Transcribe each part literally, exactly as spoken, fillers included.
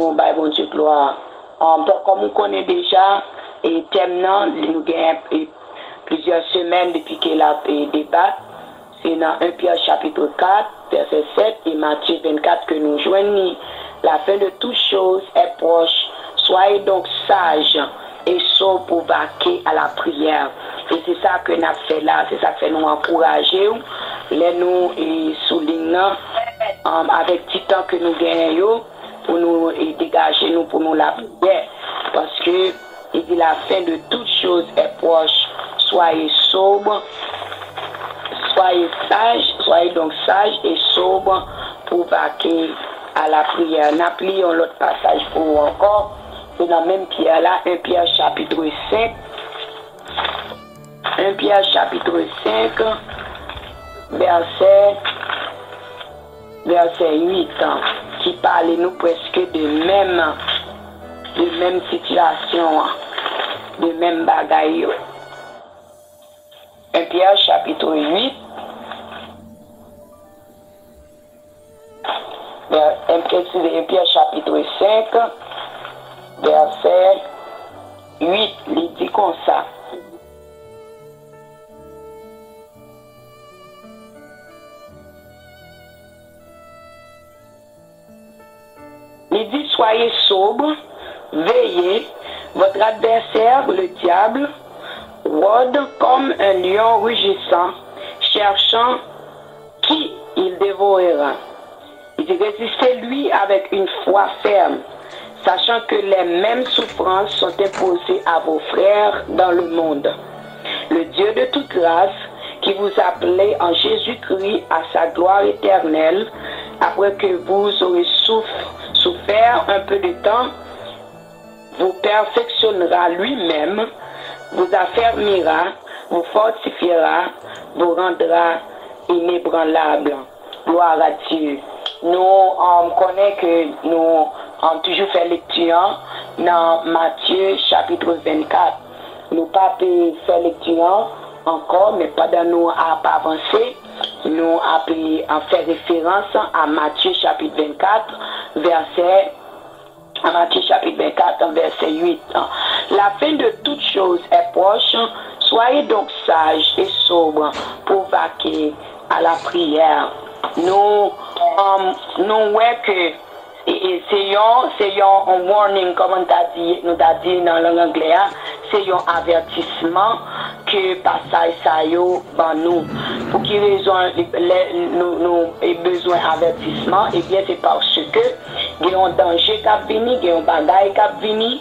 Nou bay Bondye glwa. An, tan kòm ou konnen deja, e tèm nan, nou gen e plizyè semèn depi ke l ap e debat. Se nan en Pyè chapit kat, vèsè sèt, e Matye vennkat ke nou jwenn li. La fin de toutes choses est proche. Soyez donc sages et sobres pour vaquer à la prière. E se sa ke n ap fè la, se sa k fè nou ankouraje w lè nou e sou liy nan, um, avèk ti tan ke nou genyen yo, pou nou e degaje nou pou nou lapriyè. Paske li di, la fin de toutes choses est proche. Soyez sobres, soyez sages, soyez donc sages et sobres pour vaquer à la prière. N ap li yon lòt pasaj pou ou ankò. Se nan menm Pyè la, en Pyè chapit senk. En Pyè chapit senk, vèsè, vèsè uit, ki pale nou prèske de menm, de menm sitiyasyon an, de menm bagay yo. En Pyè chapit uit, vè-, en, eskize, en Pyè chapit senk, vèsè uit, li di konsa. Li di, soyez sobres, veillez, votre adversaire, le diable, rôde comme un lion rugissant, cherchant qui il dévorera. Il dit, résistez-lui avec une foi ferme, sachant que les mêmes souffrances sont imposées à vos frères dans le monde. Le Dieu de toute grâce, qui vous appelez en Jésus-Christ à sa gloire éternelle, après que vous aurez souf-, souffert un peu de temps, vous perfectionnera lui-même, vous affermira, vous fortifiera, vous rendra inébranlables. Gloire à Dieu. Nou, um, konnen ke nou, um, toujou fè lekti an nan Matye chapit vennkat. Nou pa pe fè lekti an ankò, men pandan nou ap avanse, nou ap, um, fè referans a Matye chapit vennkat, vèsè Matthieu chapitre vingt-quatre, verset huit. La fin de toutes choses est proche. Soyez donc sages et sobres pour vaquer à la prière. Nou, um, nou wè ke e, e, se yon, se yon, yon warning, kòman nou ta di, nou ta di nan lang anglè a, se yon avètisman ke pasaj sa yo ban nou. Pou ki rezon lè nou, nou e bezwen avètisman? Ebyen, se paske gen yon danje k ap vini, gen yon bagay k ap vini,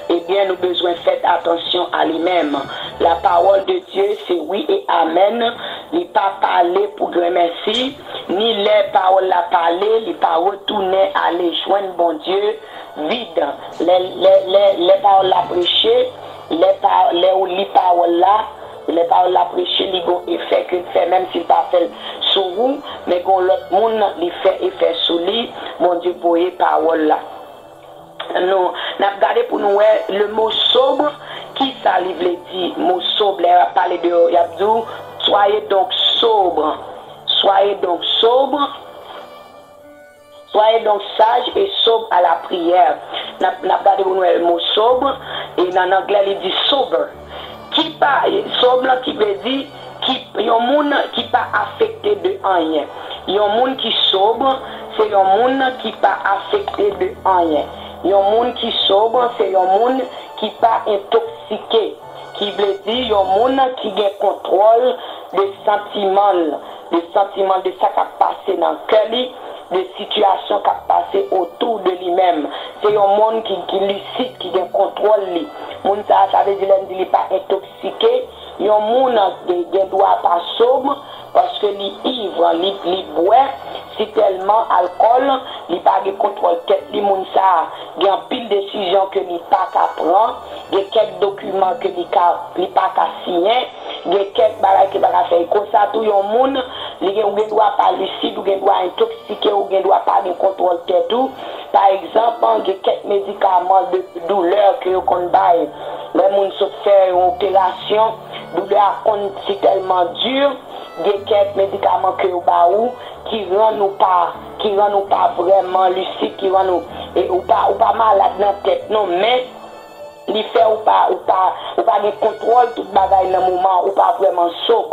ebyen, nou bezwen fèt atansyon a li menm. La parole de Dieu, se wi e amèn. Li pa pale pou granmèsi, ni lè pawòl la pale, li pa retounen ale jwenn Bondye vid. Lè, lè, lè, lè pawòl la preche, lè pa, lè ou li pawòl la, lè pawòl la preche, li gon efè ke l fè, menm si l pa fè l sou ou, men gon lòt moun li fè efè sou li, Bondye voye pawòl la. Nou, n ap gade pou nou wè le mot sobre, ki sa li vle di, mo sobre, lè y ap pale de, y ap di w, soyez donc sobre, soyez donc sobre. Soyez donc sages et sobres à la prière. N ap, n ap gade pou nou wè mo sobre, e nan anglè li di sober. Ki pa, sobre lan ki vle di ki, yon moun ki pa afekte de anyen. Yon moun ki sobre, se yon moun ki pa afekte de anyen. Yon moun ki sobre, se yon moun ki pa entoksike. Ki vle di yon moun ki gen kontwòl de santiman l, de santiman l, de sa k ap pase nan kè li, de sitiyasyon k ap pase otou de li menm. Se yon moun ki, ki lisid, ki gen kontwòl li. Moun sa a, sa vle di lè n di li pa entoksike, yon moun gen, gen dwa pa sobre, paske li iv, li, li bwè, si tèlman alkòl, li pa gen kontwòl tèt li, moun sa a gen anpil desizyon ke li pa ka pran, gen kèk dokiman ke li ka, li pa ka siyen, gen kèk bagay ke pa ka fè. E konsa tou, yon moun, li gen, ou gen dwa pa lisid, ou gen dwa entoksike, ou gen dwa pa gen kontwòl tèt ou. Pa egzanp, gen kèk medikaman de doulè ke yo konn bay lè moun sot fè yon operasyon, doulè a konn si tèlman di, gen kèk medikaman ke yo ba ou ki rann ou pa ki rann ou pa vrèman lisid, ki rann ou, e, ou pa, ou pa malad nan tèt non, men li fè ou pa, ou pa, ou pa gen kontwòl tout bagay nan moman, ou pa vrèman sob.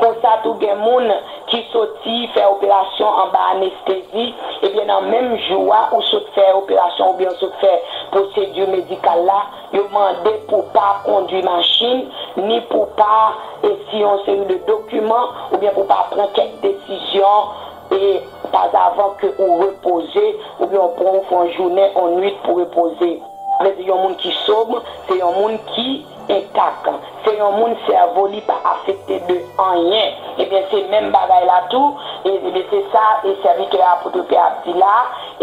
Konsa tou gen moun ki soti fè operasyon anba anestezi, ebyen nan menm jou a ou sot fè operasyon oubyen ou sot fè pwosedi medikal la, yo mande pou pa kondwi machin, ni pou pa e siyen yon seri de dokiman, oubyen pou pa pran kèk desizyon, e pa avan ke ou repoze, oubyen ou pran, ou fè yon jounen, yon nwit pou repoze. Sa vle di yon moun ki sob, se yon moun ki entak. Se yon moun sèvo li pa afekte de anyen. Ebyen, se menm bagay la tou, e, ebyen, se sa, e sèvitè apot Pè ap di la,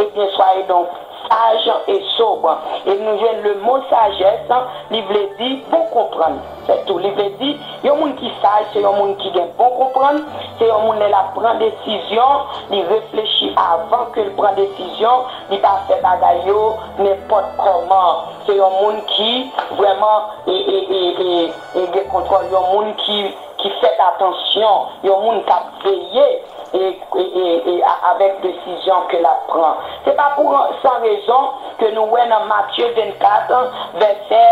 ebyen, soyez donc sage et sobre. E nou jwenn le mot sagesse, li vle di bon konprann. Se tou, li vle di, yon moun ki saj, se yon moun ki gen bon konprann, se yon moun lè l ap pran desizyon, li reflechi avan ke l pran desizyon, li pa fè bagay yo nenpòt kòman. Se yon moun ki vrèman e, e, e, e, e gen kontwòl, yon moun ki, ki fèt atansyon, yon moun k ap veye e, e, e, e a- avèk desizyon ke l ap pran. Se pa pou san rezon ke nou wè nan Matye vennkat, vèsè,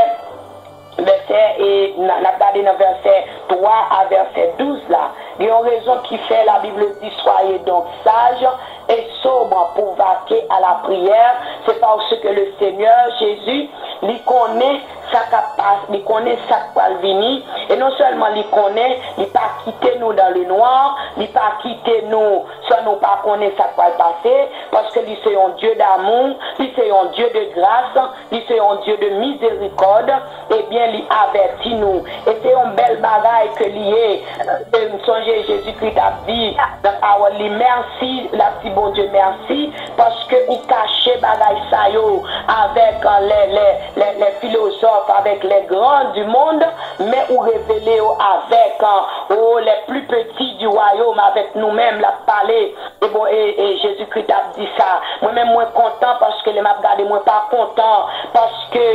vèsè, e n n ap gade nan vèsè twa a vèsè douz la. Gen yon rezon ki fè Labib di, soyez donc sages et sobres pour vaquer à la prière. C'est parce que le Seigneur Jésus, li konnen sa k ap pase, li konnen sa k pral vini, e non sèlman li konnen, li pa kite nou dans le noir, li pa kite nou san nou pa konnen sa k pral pase, paske li se yon Dye damou, li se yon Dye de gras, li se yon Dye de mizerikòd, ebyen, li avèti nou. E se yon bèl bagay ke li ye. E m sonje Jezikri t ap di nan pawòl li, mèsi, l ap di Bondye mèsi, paske ou kache bagay sa yo avèk, euh, les, les, les, les philosophes, avec les grands du monde, men ou revele yo avèk, euh, oh, les plus petits du royaume, avèk nou menm, l ap pale. E bon, e, e Jezikri t ap di sa. Mwen menm, mwen kontan paske lè m ap gade, mwen pa kontan paske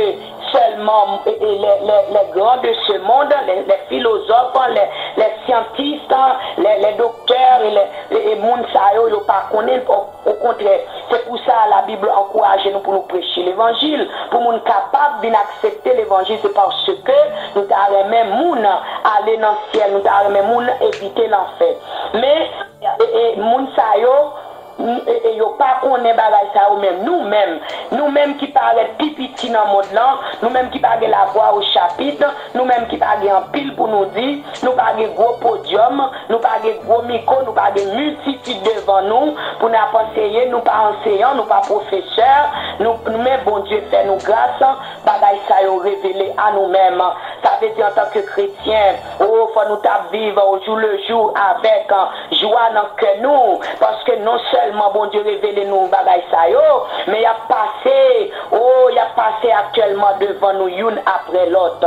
sèlman, e, e, les, les, les grands de ce monde, les, les philosophes, les, les scientistes, les, les docteurs, e, les, e, e moun sa yo, yo pa konnen. O, okontrè, se pou sa Labib ankouraje nou pou nou preche levanjil, pou moun kapab vin aksepte levanjil. Se paske nou ta renmen moun ale nan syèl, nou ta renmen moun evite lanfè. Men, e, e, moun sa yo, n- e, e yo pa konnen bagay sa yo menm. Nou menm, nou menm ki parèt pi piti nan mond lan, nou menm ki pa gen lavwa o chapit, nou menm ki pa gen anpil pou nou di, nou pa gen gwo podyòm, nou pa gen gwo mikwo, nou pa gen miltitid devan nou pou n ap anseye, nou pa anseyan, nou pa pwofesè, nou, nou men Bondye fè nou gras, bagay sa yo revele a nou menm. Sa vle di antanke kretyen, o, fò nou ta viv au jour le jour avèk, euh, jwa nan kè nou, paske non sèlman Bondye revele nou bagay sa yo, men y ap pase, o, y ap pase aktyèlman devan nou youn apre lòt.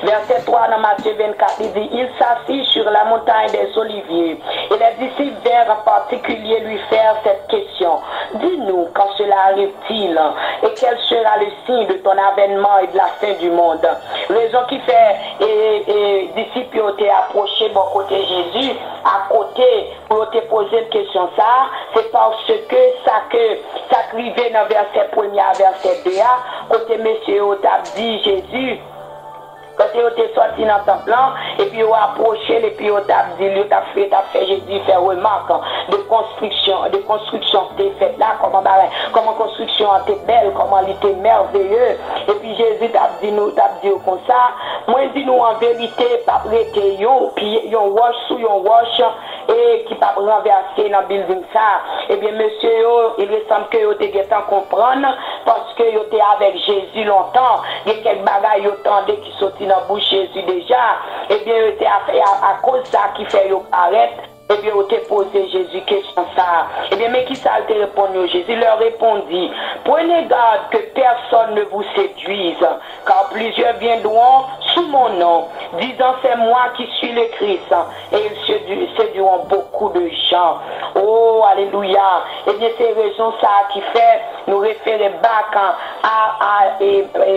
Vèsè twa nan Matye vennkat, li di, Il s'assit sur la montagne des Oliviers, et les disciples vinrent en particulier lui faire cette question, Dis-nous quand cela arrive-t-il, et quel sera le signe de ton avènement et de la fin du monde? Rezon ki fè, e, e, disip yo te apwoche bò kote Jezi, akote, pou yo te poze l kesyon sa a, se paske sa ke, sa k rive nan vèsè premye a vèsè de a, kote mesye yo t ap di Jezi, kote yo te sòti nan tanp lan, epi yo apwoche l, epi yo t ap di l, yo t ap fè, t ap fè Jezi fè remak de konstriksyon, de konstriksyon k te fèt la, kòman bagay, kòman konstriksyon an te bèl, kòman li te mèveye. Epi Jezi t ap di nou, t ap di yo konsa, mwen di nou an verite, p ap rete yon pye, yon wòch sou yon wòch, e ki p ap ranvèse nan bilding sa a. Ebyen, mesye yo, il ressanble ke yo te gentan konprann, paske yo te avèk Jezi lontan. Gen kèk bagay yo tande ki soti nan bouch Jezi deja. Ebyen, yo te a, a, akoz sa ki fè yo parèt, ebyen, yo te poze Jezi kesyon sa a. Ebyen, men ki sa l te reponn yo, Jésus leur répondit, Prenez garde que personne ne vous séduise, car plusieurs viendront sous mon nom, disant, C'est moi qui suis le Christ, et ils sédu- séduiront beaucoup de gens. Oh, alelouya! Ebyen, se rezon sa a ki fè nou refere back a, a, a, e, e,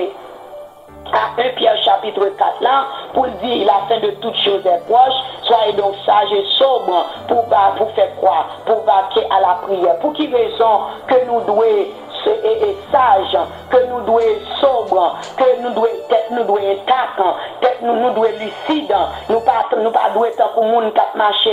à un Pierre chapitre quatre là, pour dire la fin de toutes choses est proche, soyez donc sages et sobres pour, va- pour faire quoi? Pour vaquer à la prière. Pour qui raison que nous devons se- et, et sage, que nous devons sobres, que nous devons tête nous devons intacte, tête nous, nous devons lucide, nous pas nous pas devons tant que monde qui marche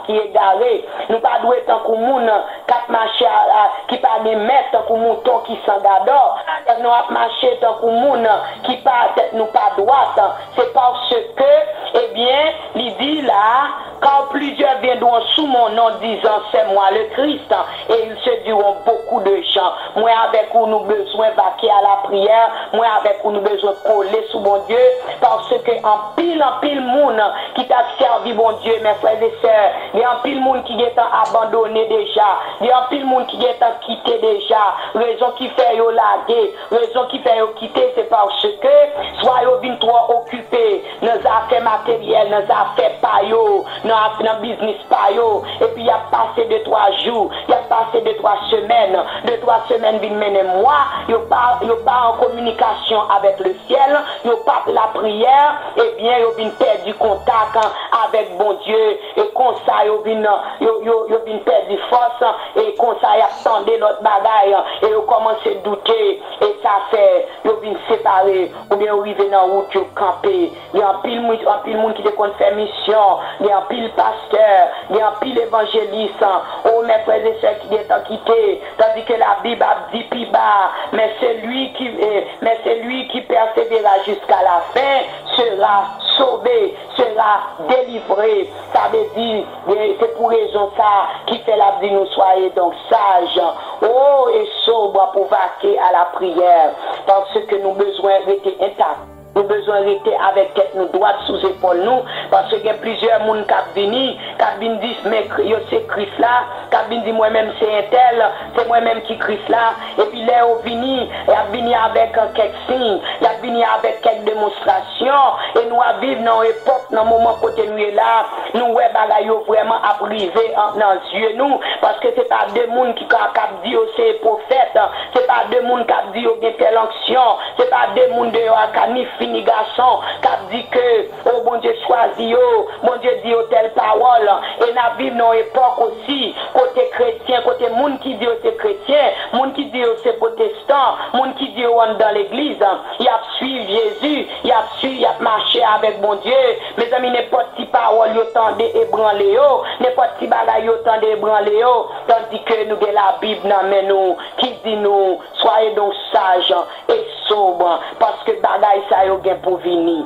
qui égaré, nous pas devons tant que monde k ap mache a, a, ki pa gen mèt, tankou mouton ki san gadò. Èske nou ap mache tankou moun ki pa tèt nou pa dwat? C'est parce que, eh bien, li di la, car plusieurs viendront sous mon nom disant, c'est moi le Christ, et ils se diront beaucoup de gens. Mwen avèk ou, nou bezwen vaquer à la prière. Mwen avèk ou, nou bezwen kole sou Bondye, paske anpil, anpil moun ki t ap sèvi Bondye, mes frères et sœurs, gen anpil moun ki gentan abandone deja, gen anpil moun ki gentan kite deja. Rezon ki fè yo lage, rezon ki fè yo kite, se paske swa yo vin twò okipe nan zafè materyèl, nan zafè pa yo, nan, nan biznis pa yo, epi y ap pase de twa jou, y ap pase de twa semèn, de twa semèn vin mennen mwa, yo pa, yo pa an kominikasyon avèk lesyèl, yo pa lapriyè, ebyen, yo vin pèdi kontak avèk Bondye, e konsa yo vin, yo, yo, yo vin pèdi fòs, e konsa y ap tande lòt bagay, e yo kòmanse doute, e sa fè yo vin separe, oubyen yo rive nan wout yo kanpe. Gen anpil moun, anpil moun ki te konn fè misyon, gen anpil pastè, gen anpil evanjelis, o, mes frères et sœurs ki gentan kite, tandis que la Bible ap di pi ba, mais celui qui, eh, mais celui qui persévérera jusqu'à la fin sera sauvé, sera délivré. Sa vle di, eh, se pou rezon sa ki fè l ap di nou, soyez donc sages, o, et sobres pour vaquer à la prière, paske nou bezwen rete entak. Nou bezwen rete avèk tèt nou dwat sou zepòl nou, paske gen plizyè moun k ap vini, k ap vin di men yo se Kris la, k ap vin di mwen menm se entèl, se mwen menm ki Kris la. Epi lè yo vini, y ap vini avèk kèk siy, y ap vini avèk kèk demonstrasyon. E nou ap viv nan yon epòk, nan moman kote nou ye la, nou wè bagay yo vrèman ap rive an- nan zye nou, paske se pa de moun ki ka, k ap di yo se pwofèt, se pa de moun k ap di yo gen tèl onksyon, se pa de moun deyò a ka ni fi ni gason k ap di ke, o, Bondye chwazi yo, Bondye di yo tèl pawòl. E n ap viv nan yon epòk osi kote kretyen, kote moun ki di yo se kretyen, moun ki di yo se pwotestan, moun ki di yo anndan legliz, y ap swiv Jezi, y ap swiv, y ap mache avèk Bondye. Mezanmi, nenpòt ti pawòl yo tande ebranle yo, nenpòt ti bagay yo tande ebranle yo, tandis que nou gen Labib nan men nou ki di nou, soyez donc sages et sobres, paske bagay sa yo gen pou vini.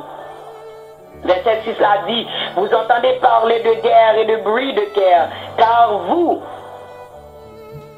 Vèsè sis la di, vous entendez parler de guerre et de bruit de guerre, car vous,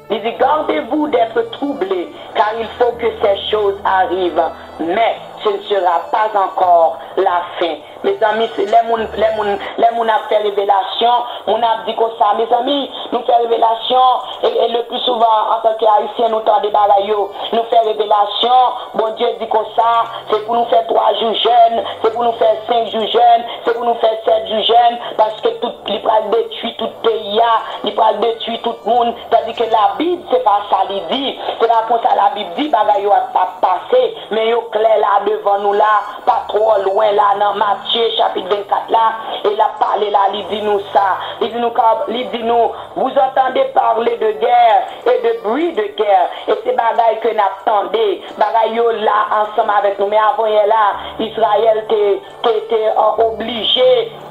li di, gardez-vous d'être troublés, car il faut que ces choses arrivent, mais ce ne sera pas encore la fin. Mezanmi, se lè moun, lè moun, lè moun ap fè revelasyon, moun ap di konsa, mezanmi, nou fè revelasyon, e, e le pli souvan, antanke Ayisyen, nou tande bagay yo, nou fè revelasyon, Bondye di konsa, se pou nou fè twa jou jèn, se pou nou fè senk jou jèn, se pou nou fè sèt jou jèn, paske tout, li pral detwi tout peyi a, li pral detwi tout moun, tandis que Labib, se pa sa li di, se pa konsa Labib di, bagay yo ap, ap pase, men yo klè la devan nou la, pa twò lwen la, nan Matye chapit vennkat la, e l ap pale la, li di nou sa, li di nou, ka- li di nou, vous entendez parler de guerre et de bruit de guerre, e se bagay ke n ap tande, bagay yo la ansanm avèk nou, men avanyè la, Izrayèl te, te, te, eh, oblije,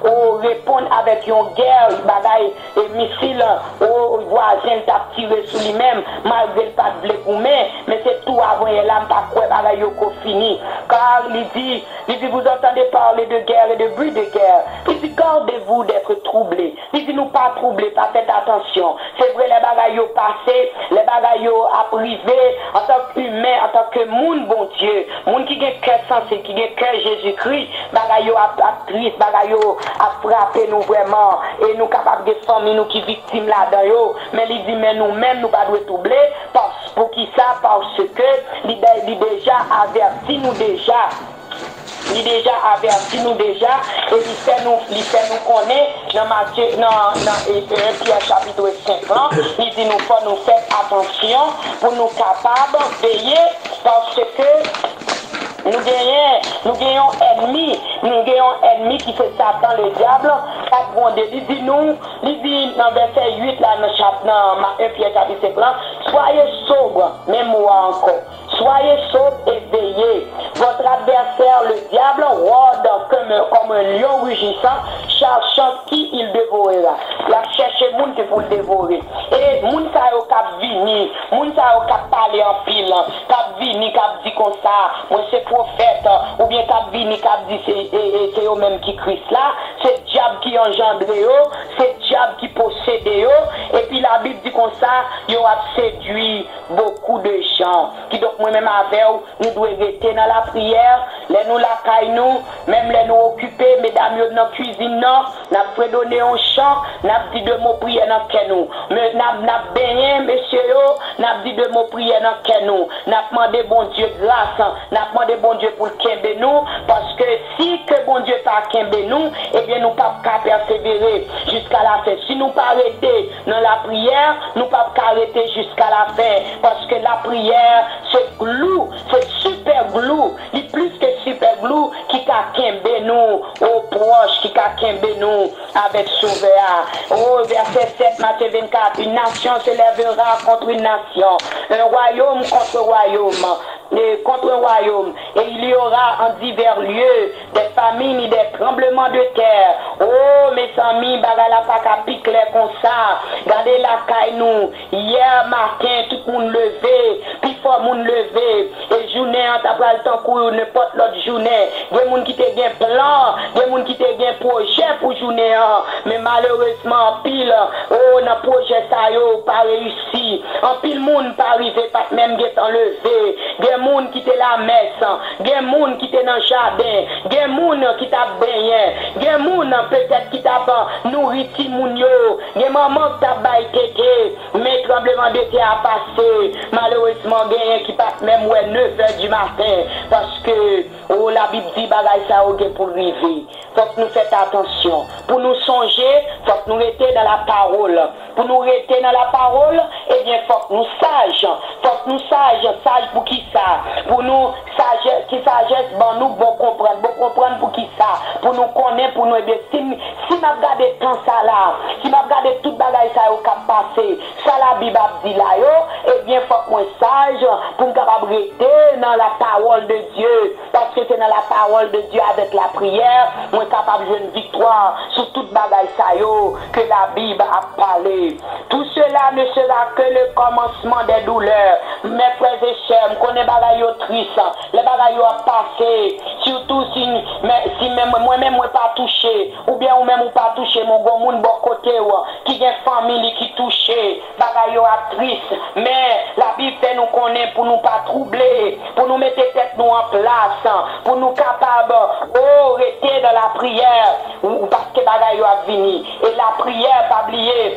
o, reponn avèk yon gè, bagay, e misil, o, vwazen l t ap tire sou li menm, malgre l pa t vle goumen, men se tou avanyè la, m pa kwè bagay yo ko fini. Car li di, li di, vous entendez parler de guerre et de bruit de guerre. Li di, gardez-vous d'être troublés. Li di, nou pa twouble, pa fèt atansyon. Se vre, lè bagay yo pase, lè bagay yo ap rive, antanke imen, antanke moun Bondye, moun ki gen kè sanse, ki gen kè Jezikri, bagay yo ap, ap tris, bagay yo ap frape nou vrèman, e nou kapab gen fanmi nou ki viktim ladan yo. Men li di, men nou menm, nou pa dwe twouble, pas- poukisa? Paske li, de- li deja avèti nou deja. Li deja avèti nou deja, e li fè nou, li fè nou konnen nan Matye, nan, nan, e, e, en Pyè chapit senk lan, li di nou fò nou fè atansyon pou nou kapab veye, paske nou genyen, Nou gen yon ènmi, nou gen yon ènmi ki se Satan, le diable, k ap gwonde. Li di nou, li di nan vèsè uit la, nan chap, nan Ma-, en Pyè chapit senk lan, Soyez sobres, menm mo a ankò. Soyez sobres et veillez. Votre adversaire, le diable, rôde comme, comme un lion rugissant, cherchant qui il dévorera. L ap chèche moun ki pou l devore. E moun sa yo k ap vini, moun sa yo k ap pale anpil, k ap vini, k ap di konsa, mwen se pwofèt, oubyen k ap vini, k ap di se, e, e, se yo menm ki Kris la, se dyab ki anjandre yo, se dyab ki posede yo, epi Labib di konsa, yo ap sedui beaucoup de gens. Kidonk, mwen menm avè w, nou dwe rete nan lapriyè. Lè nou lakay nou, menm lè nou okipe, medam yo nan kwizin nan, n ap fredone yon chan, n ap di de mo priyè nan kè nou. Men, n ap, n ap benyen, mesye yo, n ap di de mo priyè nan kè nou. N ap mande Bondye gras, n ap mande Bondye pou l kenbe nou, paske si ke Bondye pa kenbe nou, ebyen, nou p ap ka pèsevere jiska lafen. Si nou pa rete nan lapriyè, nou p ap ka rete jiska lafen, paske lapriyè se glou, se sipè glou, li plis ke sipè glou ki ka kenbe nou o pwòch, ki ka kenbe nou avèk Sovè a. O, vèsè sèt, Matye vennkat, une nation se lèvera contre une nation, un royaume contre un royaume, et contre un royaume, et il y aura en divers lieux des famines et des tremblements de terre. O, mezanmi, bagay la pa ka pi klè konsa. Gade lakay nou, yè maten, tout moun leve, pifò moun leve, e jounen an ta pral tankou nenpòt lòt jounen. Gen moun ki te gen plan, gen moun ki te gen pwojè pou jounen an, men malerezman, anpil, o, nan pwojè sa yo pa reyisi. Anpil moun pa rive, pa t menm gentan leve. Gen moun ki te lamès, gen moun ki te nan jaden, gen moun ki t ap benyen, gen moun petèt ki t ap nouri timoun yo, gen manman ki t ap bay tete. Men tranbleman de tè a pase, malerezman, genyen ki pa t menm wè nevè di maten, paske, o, Labib di bagay sa yo gen pou l rive. Fòk nou fè atansyon. Pou nou sonje, fòk nou rete nan lapawòl. Pou nou rete nan lapawòl, ebyen, fòk nou saj. Fòk nou saj. Saj pou ki sa? Pou nou, sajès, ki sajès ban nou bon konprann. Bon konprann pou ki sa? Pou nou konnen, pou nou, ebyen, si m, si m ap gade tan sa la, si m ap gade tout bagay sa yo k ap pase, sa Labib ap di la yo, ebyen, fòk mwen saj pou m kapab rete nan lapawòl de Dye. Paske se nan lapawòl de Dye avèk lapriyè, mwen kapab jwenn viktwa sou tout bagay sa yo ke Labib ap pale. Tout cela ne sera que le commencement des douleurs. Mes frères et sœurs, m konnen bagay yo tris, lè bagay yo ap pase, sitou si, men, si menm mwen menm mwen pa touche, oubyen ou menm ou pa touche, men w gon moun bò kote w ki gen fanmi li ki touche, bagay yo ap tris, men Labib fè nou konnen pou nou pa twouble, pou nou mete tèt nou an plas, pou nou kapab, o, rete nan lapriyè, ou, paske bagay yo ap vini. E lapriyè, pa bliye,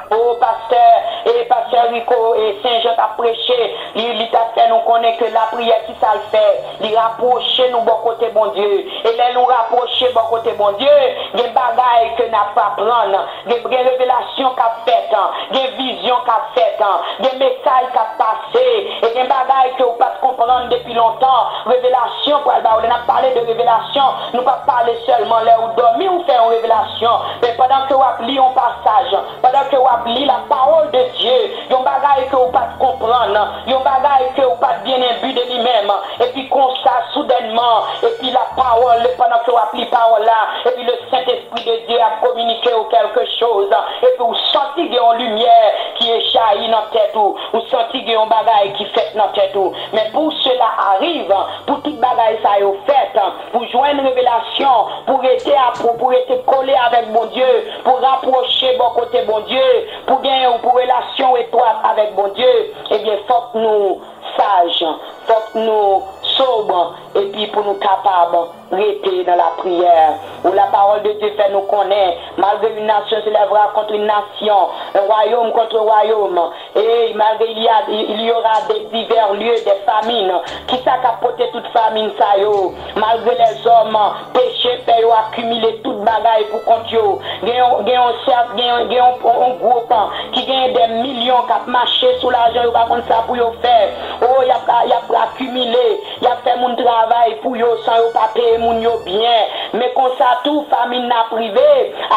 o, pastè, e pastè Rico, e Sen Jan t ap preche, li, li t ap fè nou konnen ke lapriyè, ki sa l fè? Li rapwoche nou bò kote Bondye. E lè nou rapwoche bò kote Bondye, gen bagay ke n ap aprann. Gen, gen revelasyon k ap fèt, gen vizyon k ap fèt, gen mesaj k ap pase, e gen bagay ke w pa t konprann depi lontan. Revelasyon pral ba w. Lè n ap pale de revelasyon, nou p ap pale sèlman lè ou dòmi ou fè yon revelasyon, men pandan ke w ap li yon pasaj, pandan ke w ap li la pawòl de Dye, yon bagay ke w pa t konprann, yon bagay ke w pa t byen enbi de li menm, epi konsa, soudènman, epi la pawòl, pandan ke w ap li pawòl la, epi le Sentespri de Dye ap kominike w kèlke choz, epi w santi gen yon limyè ki echayi nan tèt ou, ou santi gen yon bagay ki fèt nan tèt ou. Men pour cela arrive, pou tout bagay sa yo fèt, pou jwenn revelasyon, pou rete apro, pou rete kole avèk Bondye, pou rapwoche bò kote Bondye, pou gen, pou relasyon etwat avèk Bondye, ebyen, fòk nou saj, fòk nou sob, epi pou nou kapab rete nan lapriyè. Ou la parole de Dieu fè nou konnen, malgré une nation se lèvera contre une nation, un royaume contre un royaume, et malgré il y a, il y aura des divers lieux, des famines. Kisa k ap pote tout famin sa yo? Malgre lèzòm, peche fè yo akimile tout bagay pou kont yo. Gen yon, gen yon sèt, gen yon, gen yon, yon gwoup ki gen dè milyon k ap mache sou lajan, yo pa konn sa pou yo fè. O, y ap, y ap akimile, y ap fè moun travay pou yo san yo pa peye moun yo byen. Men konsa tou, famin ap rive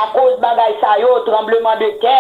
akoz bagay sa yo, tranbleman de tè,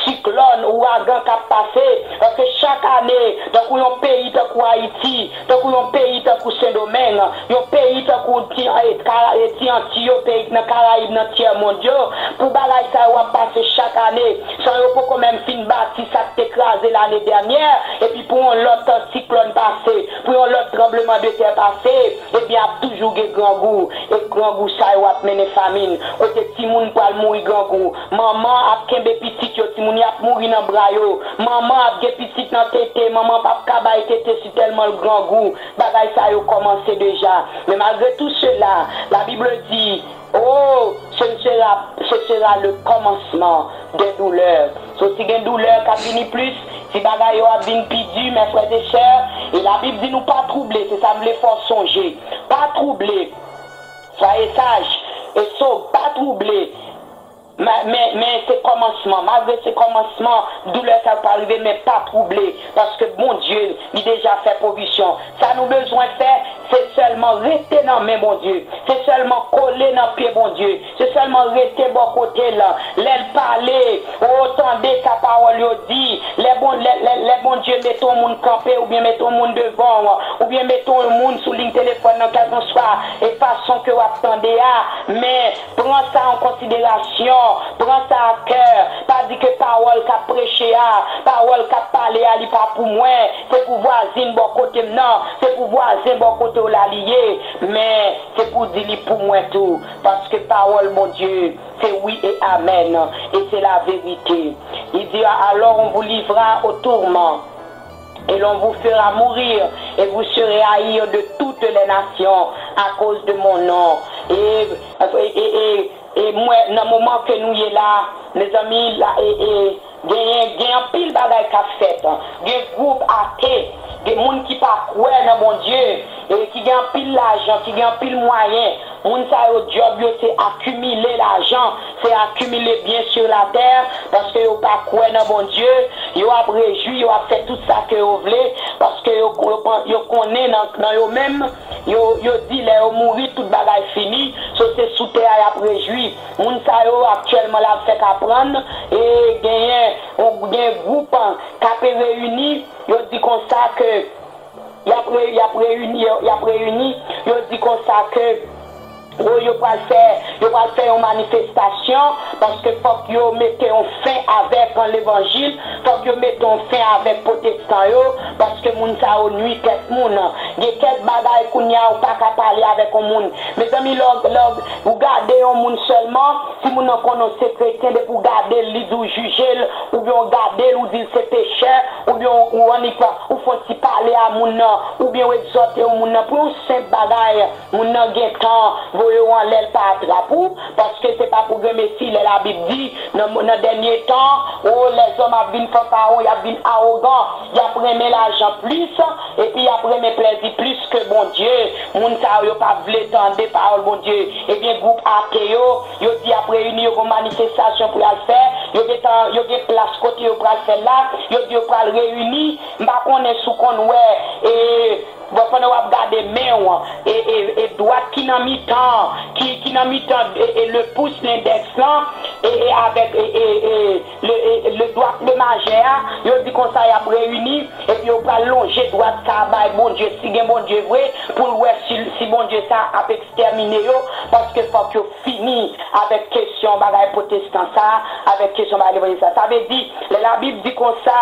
siklòn, ouragan k ap pase. Paske chak ane, tankou yon peyi tankou Ayiti, tankou yon peyi tankou Sendomeng, yon peyi tankou Ti, eh, Kara-, eh, Ti Anti yo, peyi k nan Karayib, nan tyè mond yo, pou bagay sa yo ap pase chak ane, san yo poko menm fin bati sa k te kraze lane dènyè, epi pou yon lòt siklòn pase, pou yon lòt tranbleman de tè pase, ebyen ap toujou gen grangou, e grangou sa yo ap mennen famin, kote timoun pral mouri grangou, manman ap kenbe pitit yo, timoun y ap mouri nan bra yo, manman ap gen pitit nan tete, manman p ap ka bay tete si tèlman l grangou, bagay sa yo kòmanse deja. Men malgre tou sela, la Bible di, oh, ce sera, ce sera le commencement des douleurs. So, si gen doulè k ap vini plis, si bagay yo ap vin pi di, mè frè e sè, e Labib di nou pa twouble, se sa m vle fè w sonje. Pa twouble. Soyez sage, e so, pa twouble. Men, men, men se kòmansman, malgre se kòmansman, doulè sa pral rive, men pa twouble, paske Bondye, li deja fè pwovizyon. Sa nou bezwen fè, se sèlman rete nan men Bondye. Se sèlman kole nan pye Bondye. Se sèlman rete bò kote l. Lè l pale, o, tande sa pawòl yo di. Lè bon, lè, lè, lè Bondye mete yon moun kanpe, oubyen mete yon moun devan w, oubyen mete yon moun sou liy telefòn nan, kèlkanswa e fason ke w ap tande a, men pran sa an konsiderasyon, pran sa a kè. Pa di ke pawòl k ap preche a, pawòl k ap pale a, li pa pou mwen, se pou vwazin bò kote m nan, se pou vwazen bò kote w la li ye, men se pou di li pou mwen tou, paske pawòl Bondye se wi e amèn, e se la verite. Li di, alors on vous livrera au tourment, et l'on vous fera mourir, et vous serez haïs de toutes les nations à cause de mon nom. E, e, e, e, e mwen, nan moman ke nou ye la, mezanmi, la, e, e, genyen, gen anpil bagay k ap fèt. Gen gwoup ate, gen moun ki pa kwè nan Bondye, e ki gen anpil lajan, ki gen anpil mwayen. Moun sa yo, djòb yo se akimile lajan, se akimile byen sou latè, paske yo pa kwè nan Bondye, yo ap rejwi, yo ap fè tout sa ke yo vle, paske yo, yo, yo konnen nan, nan yo menm, yo, yo di lè yo mouri, tout bagay fini, so se sou tè a y ap rejwi. Moun sa yo, aktyèlman, la fèk aprann, e genyen, gen gwoup k ap reyini, yo di konsa ke y ap re-, y ap reyini, y ap reyini, yo di konsa ke, o, yo pral fè, yo pral fè yon manifestasyon, paske fòk yo mete yon fen avèk levanjil, fòk yo mete yon fen avèk pwotestan yo, paske moun sa yo nwi tèt moun. Gen kèk bagay kounye a ou pa ka pale avèk yon moun. Mezanmi, lè w, lè w gade yon moun sèlman, si moun nan konnen w se kretyen, depi w gade l, li di w jije l, oubyen w gade l, ou di l se pechè, oubyen w, ou annik, ou fè yon ti pale a moun nan, oubyen w egzòte yon moun nan pou yon senp bagay, moun nan gen tan voye w anlè, l pa atrap ou, paske se pa pou grenmesi lè Labib di, nan, nan dènye tan, o, lèzòm ap vin fanfaron, y ap vin awogan, y ap renmen lajan plis, epi y ap renmen plèzi plis ke Bondye. Moun sa yo, yo pa vle tande pawòl Bondye. Ebyen, gwoup ate yo, yo di y ap reyini, yo gen manifestasyon pou y al fè, yo gentan, yo gen plas kote yo pral fè l la, yo di yo pral reyini, m pa konnen si w konn wè, e, bon, pandan w ap gade men w, e, e, e dwat ki nan mitan, ki, ki nan mitan, e, e le pouce, lendèks lan, e, e avèk, e, e, e, le, e, le dwat, le majè a, yo di konsa y ap reyini, epi yo pral lonje dwat sa a bay Bondye, si gen Bondye vre, pou l wè si, si Bondye sa ap ekstèmine yo, paske fòk yo fini avèk kesyon bagay pwotestan sa a, avèk kesyon bagay levanjil sa a. Sa vle di, lè Labib di konsa,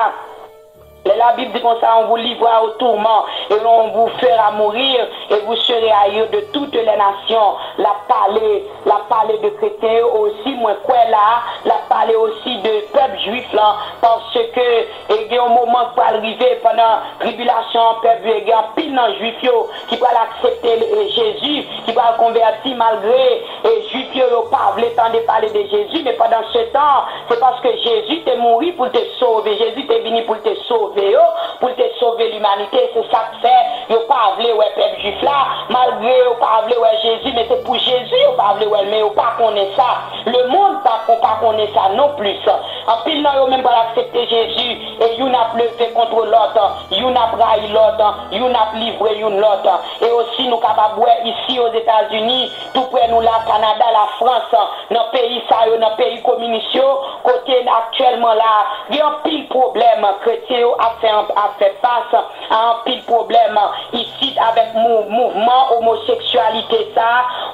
lè Labib di konsa, on vous livrera au tourment, et l'on vous fera mourir, et vous serez haïs de toutes les nations. L ap pale, l ap pale de kretyen yo osi, mwen kwè la, l ap pale osi de pèp jwif lan, paske, e, gen yon moman k pral rive pandan tribilasyon an, pèp yo, gen anpil nan jwif yo ki pral aksepte, e, Jezi, ki pral konvèti malgre, e, jwif yo, yo pa vle tande pale de Jezi, men pandan se tan, se paske Jezi te mouri pou l te sove, Jezi te vini pou l te sove yo, pou l te sove limanite, se sa k fè yo pa vle wè pèp jwif la, malgre yo pa vle wè Jezi, men se pou Jezi yo pa vle wè l, men yo pa konnen sa. Lemonn pa, pa konnen sa non plis. Anpil nan yo menm pral aksepte Jezi, e youn ap leve kont lòt, youn ap rayi lòt, youn ap livre youn lòt. E osi, nou kapab wè isi Ozetazini, tou prè nou la, Kanada, Lafrans, nan peyi sa yo, nan peyi kominis yo, kote aktyèlman la, gen anpil pwoblèm kretyen yo ap fè, ap fè fas a anpil pwoblèm isit avèk mou-, mouvman omoseksyalite sa,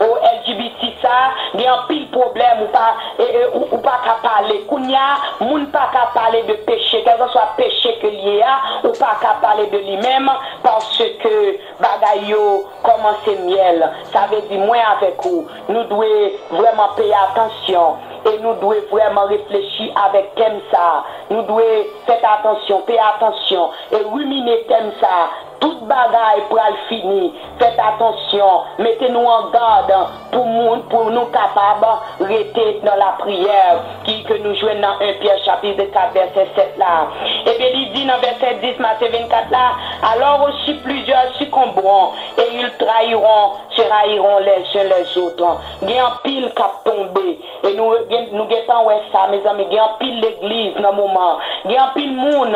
o L G B T sa, gen anpil pwoblèm ou pa, e, e, ou, ou pa ka pale. Kounye a, moun pa ka pale de peche, kèlkanswa peche ke l ye a, ou pa ka pale de li menm, paske bagay yo kòmanse myèl. Sa vle di mwen avèk ou, nou dwe vrèman peye atansyon e nou dwe vrèman reflechi avèk tèm sa a. Nou dwe fè atansyon, peye atansyon e rimine tèm sa a. Tout bagay pral fini. Fè atansyon, mete nou an gad pou moun, pou nou kapab rete nan lapriyè ki, ke nou jwenn nan en Pyè chapit kat vèsè sèt la. Ebyen, li di nan vèsè dis Matye vennkat la, alors aussi plusieurs succomberont et ils trahiront, se trahiront les uns les autres. Gen anpil k ap tonbe. E nou gen, nou gentan wè sa, mezanmi. Gen anpil legliz nan moman. Gen anpil moun,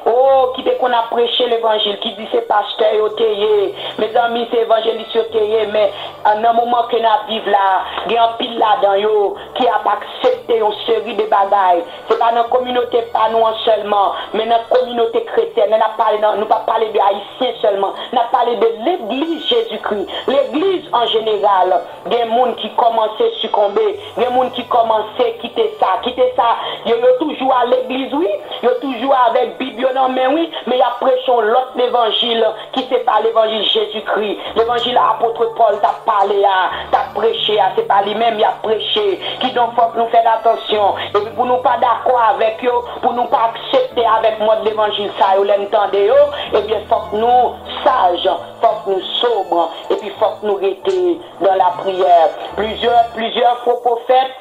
o, ki te konn ap preche levanjil, ki di se pastè yo te ye. Mezanmi, se evanjelis yo te ye. Men, nan moman ke n ap viv la, gen anpil ladan yo ki ap aksepte yon seri de bagay. Se pa nan kominote pa nou an sèlman, men nan kominote kretyèn. Lè n ap pale nan, nou p ap pale de Ayisyen sèlman. N ap pale de legliz Jezikri, legliz an jeneral. Gen moun ki kòmanse sikonbe, gen moun ki kòmanse kite sa. Kite sa, yo, yo toujou al legliz, wi, yo toujou avèk Bib yo nan men, wi, men y ap preche yon lòt levanjil ki se pa levanjil Jezikri. Levanjil apot Pòl t ap pale a, t ap preche a, se pa li menm y ap preche. Kidonk, fòk nou fè atansyon. Epi pou nou pa dakò avèk yo, pou nou pa aksepte avèk mòd levanjil sa yo, lè n tande yo, ebyen, fòk nou saj, fòk nou sobre, epi fòk nou rete dans la prière. Plusieurs, plusieurs faux prophètes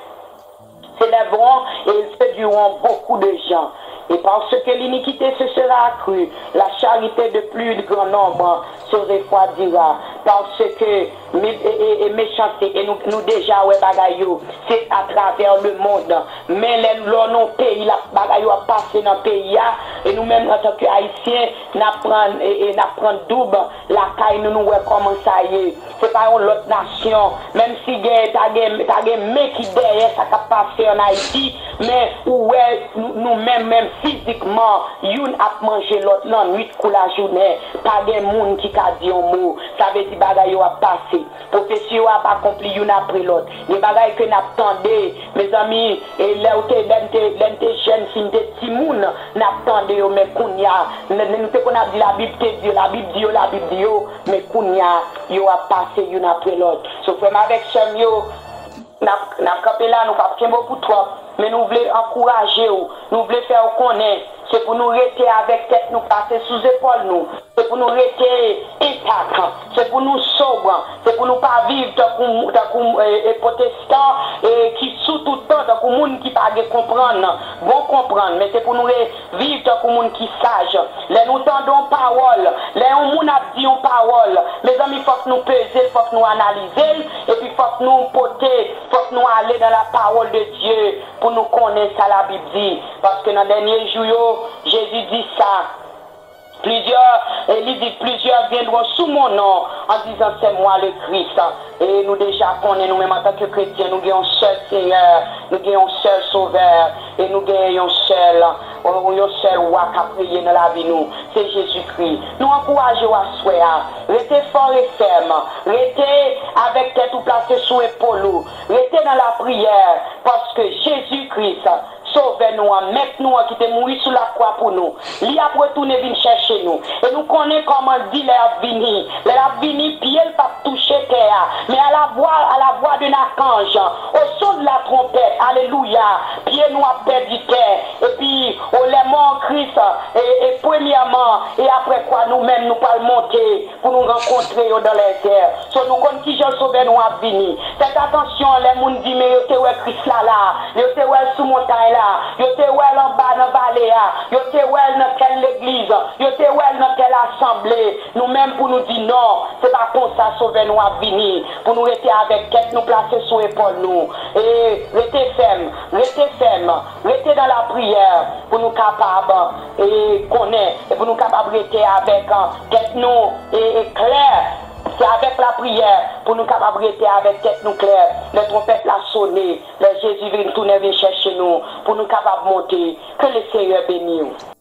s'élèveront et ils séduiront beaucoup de gens. Et parce que l'iniquité se sera accrue, la charité de plus grand nombre se refroidira. Parce que mé-, e, e, e mechanste, e nou, nou deja wè bagay yo, se atravè lemonn. Men lè lò nan peyi, la, bagay yo ap pase nan peyi a, e nou menm antanke Ayisyen, n ap pran, e, e n ap pran doub lakay nou, nou wè kòman sa ye. Se pa yon lòt nasyon. Menm si gen, ta gen, ta gen men ki dèyè sa k ap pase ann Ayiti, men ou wè nou, nou menm, menm fizikman, youn ap manje lòt lannwit kou lajounen. Pa gen moun ki ka di yon mo. Sa vle di bagay yo ap pase. Pwofesi yo ap akonpli youn apre lòt. Gen bagay ke n ap tande. Mezanmi, e lè w te, lè n te, lè n te jèn, si n te timoun, n ap tande yo, men kounye a, n, n, nou te konn ap di, Labib te di yo, Labib di yo, Labib di yo, men kounye a, yo ap pase youn apre lòt. So, frè m avèk sè m yo, n ap, n ap kanpe la, nou p ap kenbe w pou twòp, men nou vle ankouraje w, nou vle fè w konnen, se pou nou rete avèk tèt nou plase sou zepòl nou. Se pou nou rete entak. Se pou nou sobre. Se pou nou pa viv tankou, tankou, e, e, pwotestan, e, ki sou tout tan, tankou moun ki pa gen konprann, bon konprann. Men se pou nou re-, viv tankou moun ki saj. Lè nou tande yon pawòl, lè yon moun ap di yon pawòl, mezanmi, fòk nou peze l, fòk nou analize l, epi fòk nou pote, fòk nou ale nan la parole de Dieu pou nou konnen sa Labib di. Paske nan dènye jou yo, Jezi di sa. Plizyè, e li di, plusieurs viendront sous mon nom en disant, c'est moi le Christ. E nou deja konnen, nou menm antanke kretyen, nou gen yon sèl Senyè, nou gen yon sèl Sovè, e nou gen yon sèl, yon sèl Wa k ap reye nan lavi nou, se Jezikri. Nou ankouraje w aswè a, rete fò e fèm, rete avèk tèt ou plase sou epòl ou, rete nan lapriyè, paske Jezikri, Sovè nou an, Mèt nou an ki te mouri sou lakwa pou nou, li ap retounen vin chèche nou. E nou konnen kòman l di lè l ap vini. Lè l ap vini, pye l p ap touche tè a. Men à la voix, à la voix d'un archange, au son de la trompette, alelouya, pye nou ap pèdi tè. Epi, o lè mò an Kris, e, e premyèman, e apre kwa, nou menm, nou pral monte pou nou rankontre Yo dans les airs. So nou konn kijan Sovè nou ap vini. Fèt atansyon lè moun di men yo te wè Kris la la, yo te wè l sou montay la, yo te wè l anba nan vale a, yo te wè l nan tèl legliz, yo te wè l nan tèl asanble. Nou menm pou nou di non, se pa konsa Sovè nou ap vini. Pou nou rete avèk tèt nou plase sou epòl nou. E rete fèm, rete fèm, rete nan lapriyè pou nou kapab e konnen e pou nou kapab rete avèk tèt nou e, e klè. Se avèk lapriyè pou nou kapab rete avèk tèt nou klè. Lè twonpèt la sone, lè Jezi vin tounen vin chèche nou, pou nou kapab monte. Que le Seigneur bénisse.